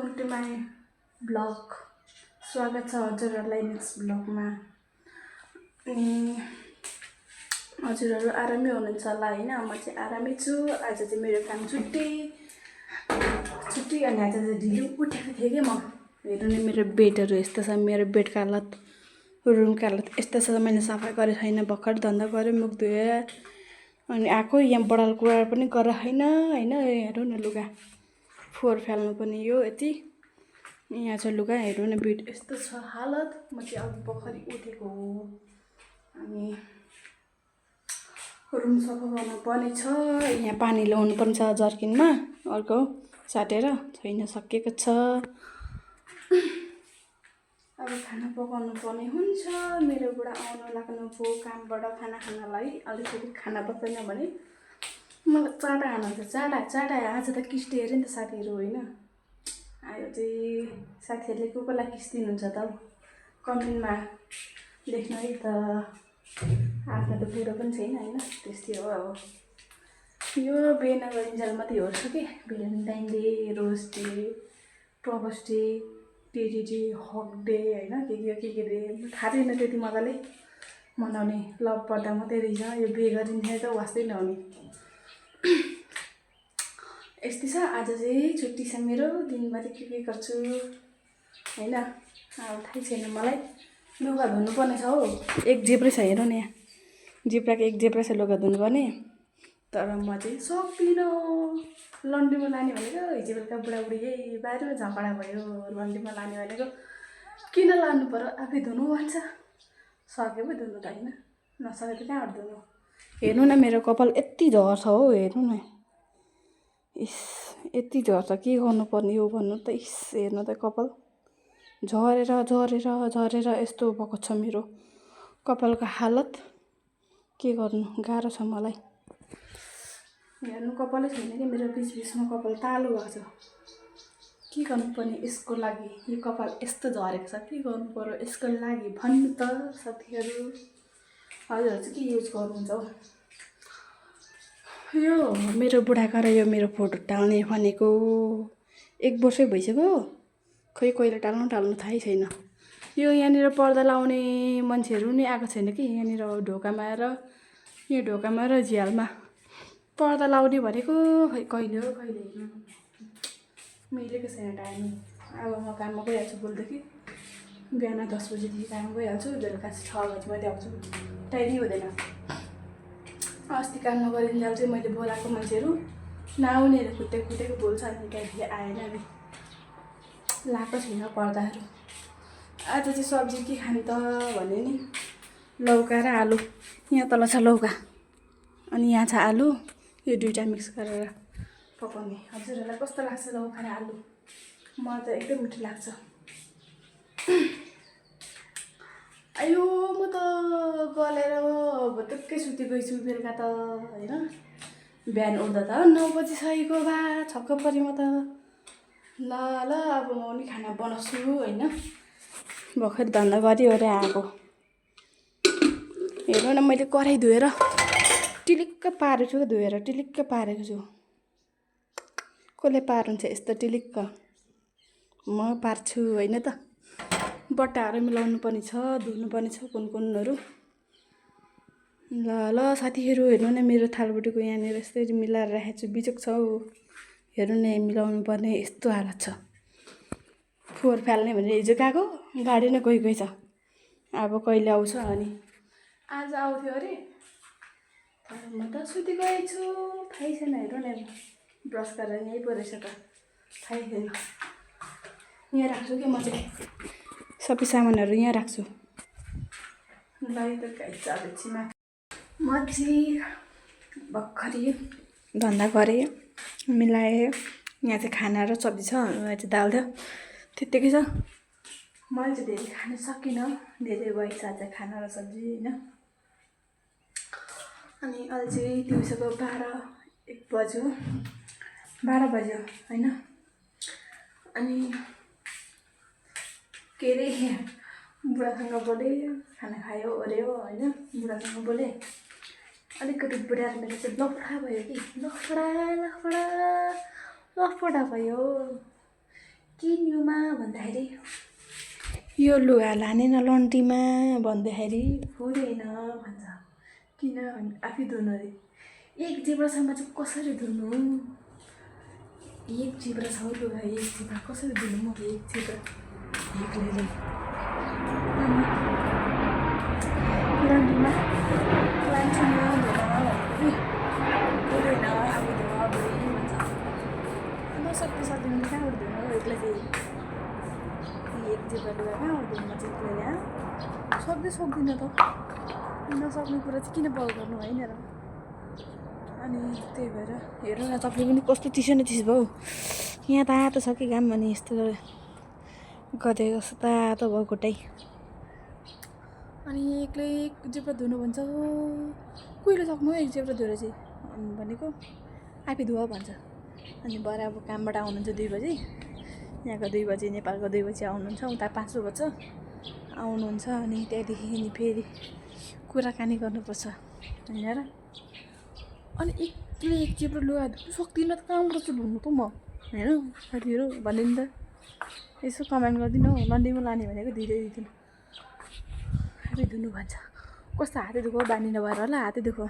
Welcome to my blog. स्वागत छ हजुरहरूलाई नेक्स्ट ब्लगमा। हजुरहरू आरामै हुनुहुन्छ होला होइन? म चाहिँ आरामै छु। आज चाहिँ मेरो काम छुट्टी अनि आज चाहिँ ढिलो उठेको थिएँ कि म। हेर्नु नि मेरो बेडहरू यस्तो छ, मेरो बेडको हालत, रुमको हालत यस्तो छ। मैले सफा गरेको छैन, भर्खर धन्दा गरेँ, मुख धोएर अनि आएको। यहाँ बडाल कुडाल पनि गरेर छैन होइन। हेर्नु न लुगा फोहोर फाल्नु पनि यो यति। यहाँ चाहिँ लुगा हेर्नु न, बेड यस्तो छ हालत। म चाहिँ अघि भर्खरै उठेको हो अनि रुम सफा गर्नु पर्ने छ। यहाँ पानी ल्याउनु पर्ने छ जर्किनमा, अर्को साटेर छैन, सकिएको छ। अब खाना पकाउनु पर्ने हुन्छ। मेरो बुढा आउनु लाग्नुभयो कामबाट खाना खानलाई। अलिकति खाना पकाएन भने मलाई चाँडा खानुहुन्छ, चाँडा। आज त किस्ती हेऱ्यो नि त साथीहरू होइन। आज चाहिँ साथीहरूले को कोलाई किस्ती दिनुहुन्छ त कमेन्टमा लेख्नु है त। आफ्नो त बुढो पनि छैन होइन, त्यस्तै हो अब। यो बिहेन गरिन्जेल मात्रै हेर्छु कि, Valentine day, rose day, propose day, teddy day, hug day होइन, के डे थाहा छैन त्यति मजाले मनाउने। लभ पर्दा मात्रै रहेछ, यो बिहे गरिन्थ्यो त वास्तै नहुने। यस्तै छ। आज चाहिँ छुट्टी छ मेरो, दिनभरि के गर्छु होइन अब थाहै छैन मलाई। लुगा धुनुपर्ने छ हौ, एक जेब्रै छ हेरौँ न। यहाँ जिब्राको एक जेब्रा छ लुगा धुनुपर्ने, तर म चाहिँ सक्दिनँ। लन्ड्रीमा लाने भनेको हिजो बेलुका बुढाबुढी यही बाहिरमा झगडा भयो। लन्ड्रीमा लाने भनेको किन लानु पर्यो, आफै धुनु भन्छ। सक्यो पो धुनु त होइन, नसके त कहाँबाट धुनु। हेर्नु न मेरो कपाल यति झर्छ हौ, हेर्नु न। इस यति झर्छ, के गर्नुपर्ने हो भन्नु त। इस हेर्नु त कपाल झरेर यस्तो भएको छ मेरो कपालको हालत। के गर्नु, गाह्रो छ मलाई। हेर्नु कपालै छैन कि मेरो, बिचमा कपाल तालु भएको छ। के गर्नुपर्ने यसको लागि, यो कपाल यस्तो झरेको छ, के गर्नु पर्यो यसको लागि भन्नु त साथीहरू। हजुरहरू चाहिँ के युज गर्नुहुन्छ हौ। यो मेरो बुढाको र यो मेरो फोटो टाल्ने भनेको 1 वर्षै भइसक्यो। खोइ कहिले टाल्नु थाहै छैन। यो यहाँनिर पर्दा लाउने मान्छेहरू नि आएको छैन कि। यहाँनिर ढोकामा र यो ढोकामा र झ्यालमा पर्दा लाउने भनेको खै कहिले हो कहिले मिलेको छैन टाइम। अब म काममा गइहाल्छु भोलिदेखि। बिहान 10 बजीदेखि काम गइहाल्छु, बेलुका 6 बजी मात्रै आउँछु, टाइमै हुँदैन। अस्ति काम नगरिन्जेल चाहिँ मैले बोलाएको मान्छेहरू नआउनेहरू खुट्टेको बोल्छ नि, त्यहाँदेखि आएन नि, लाएको छैन पर्दाहरू। आज चाहिँ सब्जी के खाने त भने नि, लौका र आलु। यहाँ तल छ लौका अनि यहाँ छ आलु, यो दुईवटा मिक्स गरेर पकाउने। हजुरहरूलाई कस्तो लाग्छ लौका र आलु? मलाई त एकदम मिठो लाग्छ। आयो म त गलेर भुतुक्कै सुति गएछु बेलुका त होइन। बिहान उठ्दा त 9 बजी सकेको बा, छक्क परेँ म त। ल अब म पनि खाना बनाउँछु होइन। भर्खर धन्दा गरिओरि आएको। हेर्नु न मैले कराही धोएर टिलिक्क पारेको छु, धोएर टिलिक्क पारेको छु। कसले पारुन्छ यस्तो टिलिक्क? म पार्छु होइन त। बट्टाहरू मिलाउनु पर्ने छ, धुनु पर्ने छ कुनहरू। ल साथीहरू हेर्नु न, मेरो थालबुटीको यहाँनिर यसरी मिलाएर राखेको छु, बिजोक छ हौ। हेर्नु न, मिलाउनु पर्ने यस्तो हालत छ। फोहोर फाल्ने भनेर हिजो गएको, गाडी नै गइ छ। अब कहिले आउँछ अनि। आज आउँथ्यो अरे, तर म त सुति गएछु, थाहै छैन। हेर्नु न, ब्रस गरेर यहीँ पो रहेछ त, थाहै छैन। यहाँ राख्छु कि म चाहिँ सबै सामानहरू यहाँ राख्छु। ल त गाइस, एकछिनमा म चाहिँ भर्खरै धन्दा गरेँ, मिलाएँ। यहाँ चाहिँ खाना र सब्जी छ, यहाँ चाहिँ दाल थियो, त्यत्तिकै छ। मैले चाहिँ धेरै खान सकिनँ, धेरै भएछ आज खाना र सब्जी होइन। अनि अहिले चाहिँ दिउँसोको 12-1 बज्यो, 12 बज्यो होइन। अनि के अरे बुढासँग बोलेँ, खाना खायो ओऱ्यो होइन। बुढासँग बोलेँ, अलिकति बुढा मेरो चाहिँ लफडा भयो कि, लफडा भयो। किन्युमा भन्दाखेरि यो लुगा लाने न लन्ड्रीमा भन्दाखेरि हुँदैन भन्छ। किनभने आफै धुनु अरे। एक जेब्रासम्म चाहिँ कसरी धुनु? एक जेब्रा छ लुगा, एक जेब्रा कसरी धुनु? म एक जेब्रा एक्लैले लन्ड्रीमा लान्छु म हुँदैन आफै धुवा भइ भन्छ। नसक्नु सक्दिनँ कहाँबाट धुनु एक्लै चाहिँ एक जेब्रा लुगा कहाँबाट धुनु म चाहिँ एक्लै यहाँ सक्दिनँ त। नसक्ने कुरा चाहिँ किन बल गर्नु होइन र। अनि त्यही भएर हेर्नु न चक्ली पनि कस्तो चिसो न चिसो भयो। यहाँ तातो छ कि घाम अनि यस्तो गदे कस्तो तातो भयो खुट्टै। अनि एक्लै एक जेब्रा धुनु भन्छ। कहिले सक्नु एक जेब्रा धुएर चाहिँ भनेको आफै धुवा भन्छ। अनि भरे अब कामबाट आउनुहुन्छ 2 बजी, यहाँको 2 बजी नेपालको 2 बजी आउनुहुन्छ, उता 5 बज्छ आउनुहुन्छ। अनि त्यहाँदेखि नि फेरि कुराकानी गर्नुपर्छ होइन र। अनि एक्लै एक जेब्रा लुगा धुनु सक्दिनँ त कहाँबाट चाहिँ धुनु त म होइन साथीहरू भनिदिनु त। यसो कमेन्ट गरिदिनु हौ। लन्डीमा लाने भनेको दिदिनु आफै धुनु भन्छ। कस्तो हातै दुखो बानी नभएर होला हातै दुखो।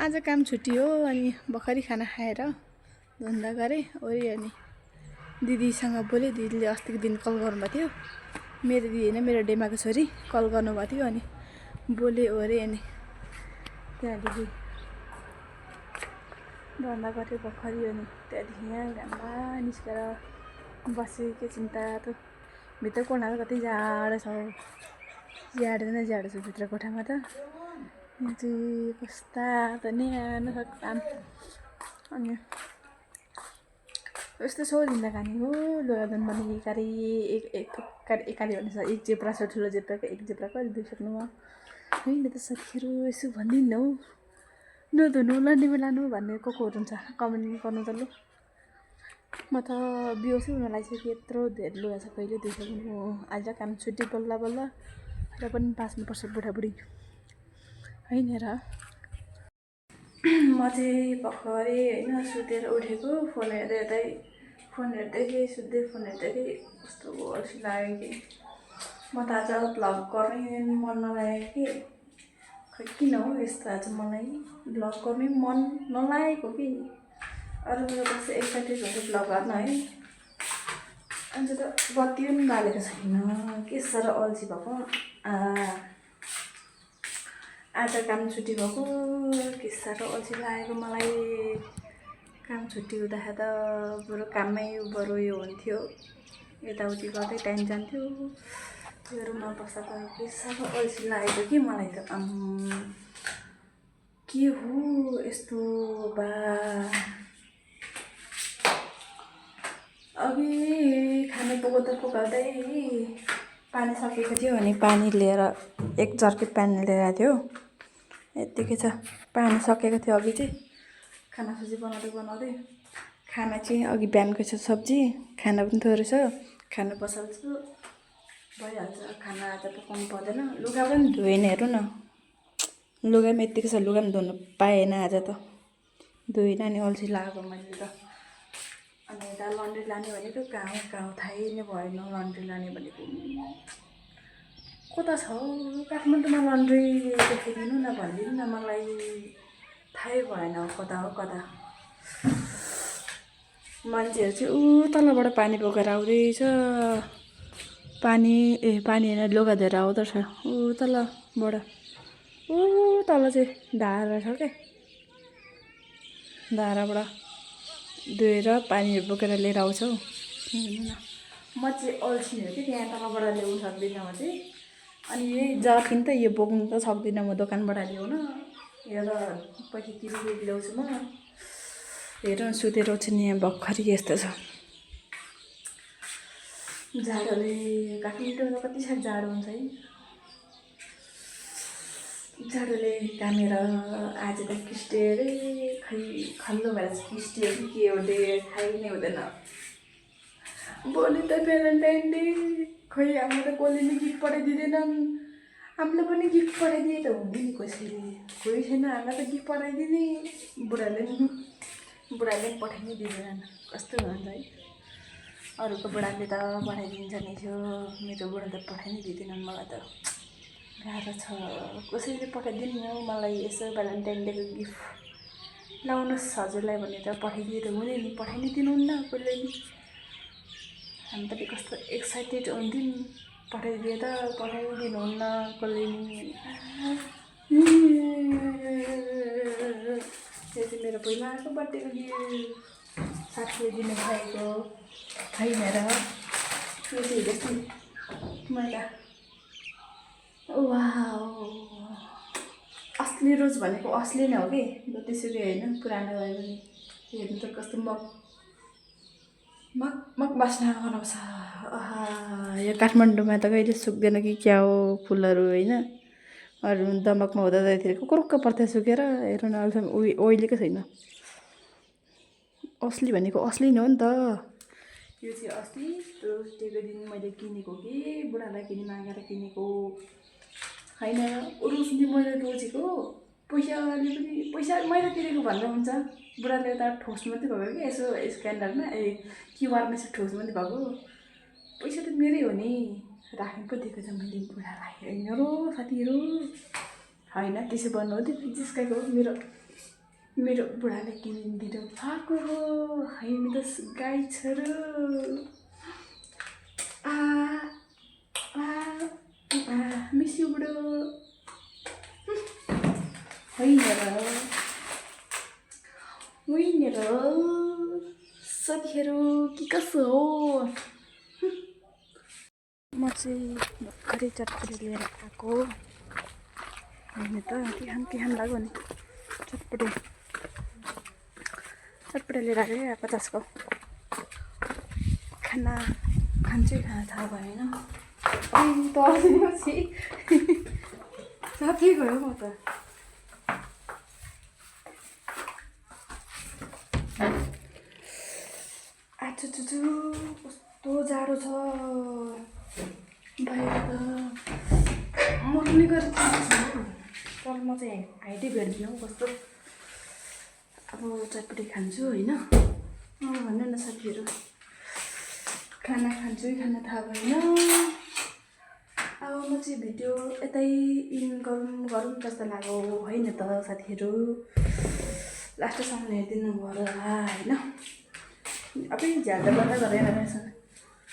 आज काम छुट्टी हो। अनि भर्खरै खाना खाएर धन्दा गरेँ ओरि। अनि दिदीसँग बोलेँ। दिदीले अस्तिको दिन कल गर्नुभएको थियो। मेरो दिदी होइन मेरो डेमाको छोरी कल गर्नुभएको थियो। अनि बोलेँ ओरे। अनि त्यहाँदेखि धन्दा गरेँ भर्खरै। अनि त्यहाँदेखि यहाँ घाममा निस्केर बसेँ। के चिन्ता त भित्र कोठामा कति जाडो छ। जाडो नै जाडो छ भित्र कोठामा त। यहाँ चाहिँ कस्ता त न्यानो छ काम। अनि यस्तो सोधिँदा खाने हो लुगा धुनु भने एकाली एकाली भनेछ। एक जेब्रा छ ठुलो जेब्राको एक जेब्रा कहिले धुइसक्नु म होइन त साथीहरू। यसो भनिदिनु हौ नधुनु लन्डीमा लानु भन्ने को हुन्छ कमेन्ट गर्नु त लु। म त बिहोसै हुन लागिसक्यो। यत्रो धेरै लुगा छ कहिले धुइसक्नु। आज काम छुट्टी बल्ल बल्ल र पनि बाँच्नुपर्छ बुढाबुढी होइन र। म चाहिँ भर्खरै होइन सुतेर उठेको। फोन हेर्दै सुत्दै फोन हेर्दै कस्तो अल्छी लाग्यो कि। म त आज भ्लग गर्नै मन नलागेको कि। खै किन हो यस्तो आज मलाई भ्लग गर्नै मन नलागेको कि। अरू बेला कस्तो एक्साइटेड हुन्छ भ्लग गर्न है। आज त बत्ती पनि बालेको छैन। के साह्रो अल्छी भएको। आज काम छुट्टी भएको के साह्रो अल्छी लागेको मलाई। काम छुट्टी हुँदाखेरि त बरु काममै बरु यो हुन्थ्यो यताउति गर्दै टाइम जान्थ्यो। यो रुममा बस्दा त के साह्रो अल्छी लागेको कि मलाई त। के हो यस्तो बा। अघि खाना पकाउँदै पानी सकिएको थियो। अनि पानी लिएर एक जर्किट पानी लिएर आएको थियो। यत्तिकै छ पानी सकेको थियो अघि चाहिँ। खाना सब्जी बनाउँदै खाना चाहिँ अघि बिहानको छ सब्जी। खाना पनि थोरै छ खाना बसाल्छु भइहाल्छ। खाना आज पकाउनु पर्दैन। लुगा पनि धोएन हेर्नु न। लुगा पनि यत्तिकै छ लुगा पनि धुनु पाएन आज त धोइन। नि अल्छी लाग्यो मैले त। अनि यता लन्ड्री लाने भनेको कहाँ थाहै नै भएन। लन्ड्री लाने भनेको कता छ काठमाडौँमा लन्ड्री देखाइदिनु न भनिदिनु न मलाई। थाहै भएन कता हो कता। मान्छेहरू चाहिँ तलबाट पानी बोकेर आउँदैछ। पानी होइन लुगा धोएर आउँदो रहेछ तलबाट। तल चाहिँ धारा छ क्या। धाराबाट धोएर पानीहरू बोकेर लिएर आउँछ हौ। हेर्नु न म चाहिँ अल्छी हो कि त्यहाँ तलबाट ल्याउनु सक्दिनँ म चाहिँ। अनि यही जर्किन त यो बोक्नु त सक्दिनँ म दोकानबाट ल्याउन। यो त पछि तिरेर ल्याउँछु म। हेर सुतेर चाहिँ यहाँ भर्खरै यस्तो छ। जाडोले काठमाडौँमा कति साह्रो जाडो हुन्छ है। जाडोले कामेर आज त किस्टे अरे खै खल्लो भएर किस्टे कि के हो डे थाहै नै हुँदैन। भोलि त भ्यालेन्टाइन डे खै हाम्रो त कसले नि गिफ्ट पठाइदिँदैनन्। हामीलाई पनि गिफ्ट पठाइदिए त हुन्थ्यो नि कसैले। कोही छैन हामीलाई त गिफ्ट पठाइदिने। बुढाले पनि बुढाले पनि पठाइ दिँदैन कस्तो हुन्छ है अरूको बुढाले त पठाइदिन्छ नि थियो मेरो बुढा त पठाइ नै दिँदैनन् मलाई त गाह्रो छ कसैले पठाइदिनु हो मलाई यसो भ्यालेन्टाइन डेको गिफ्ट लाउनुहोस् हजुरलाई भनेर पठाइदिए त हुने नि पठाइ नै दिनुहुन्न कसले नि हामी पनि कस्तो एक्साइटेड हुन्थ्यौँ पठाइदिए त पठाइदिनुहुन्न कसले नि यो चाहिँ मेरो पहिलाको बर्थडेको गिफ्ट साथीले दिनुभएको छैन र यो चाहिँ हिजो मैले वाउ असली रोज भनेको असली नै हो कि जतिसुकै होइन पुरानो भयो भने हेर्नु त कस्तो मग बास्ना बनाउँछ आहा यो काठमाडौँमा त कहिले सुक्दैन कि क्या हो फुलहरू होइन अरू दमकमा हुँदा जाँदाखेरि कुकुरुक्क पर्थ्यो सुकेर हेर्नु न अहिलेसम्म ओइलेकै छैन असली भनेको असली नै हो नि त यो चाहिँ अस्ति रोज डेको दिन मैले किनेको कि बुढालाई मागेर किनेको होइन रोज मैले रोजेको पैसाले पनि पैसा मैले तिरेको भन्दा हुन्छ बुढाले त ठोस मात्रै भएको कि यसो स्क्यानरमा क्युआरमा चाहिँ ठोस मात्रै भएको पैसा त मेरै हो नि राख्नु पो दिएको छ मैले बुढालाई होइन र साथीहरू होइन त्यसो भन्नु हो त्यो जिस्काएको मेरो बुढाले किनिदिनु भएको हो होइन त गाई छोरो मिस यु बुढो होइन र साथीहरू के कसो हो म चाहिँ भर्खरै चटपटे लिएर आएको होइन त के खान लाग्यो नि चटपटे लिएर आएको 50 को खाना खान्छु खाना थाहा भएन तर्सिएपछि साथी गयो म त आचुचुचु कस्तो जाडो छ बाहिर त मर्ने गरेर तर म चाहिँ हाइटै भेट्दिनँ कस्तो अब चटपटी खान्छु होइन भन्नु न साथीहरू खाना खान्छु खाना थाहा भएन अब म चाहिँ भिडियो यतै इन गरौँ जस्तो लाग्यो होइन त साथीहरू लास्टसम्म हेरिदिनु भयो होला होइन अब झ्याल बन्द गरेर रहेछ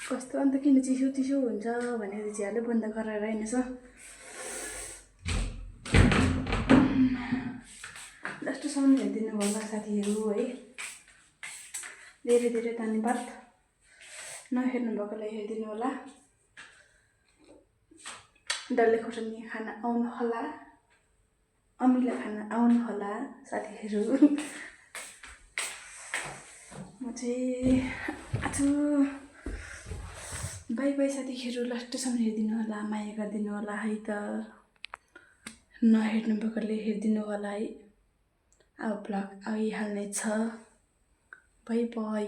कस्तो अन्त किन चिसो हुन्छ भनेर झ्यालै बन्द गरेर रहेछ लास्टसम्म हेरिदिनु होला साथीहरू है धेरै धेरै धन्यवाद नहेर्नु भएकोलाई हेरिदिनु होला डल्ले खोर्सानी खाना आउनु होला अमिलो खाना आउनु होला साथीहरू म चाहिँ आजु बाई बाई साथीहरू लास्टसम्म हेरिदिनु होला माया गरिदिनु होला है त नहेर्नु भएकोले हेरिदिनु होला है अब ब्लग आइहाल्ने छ बाई बाई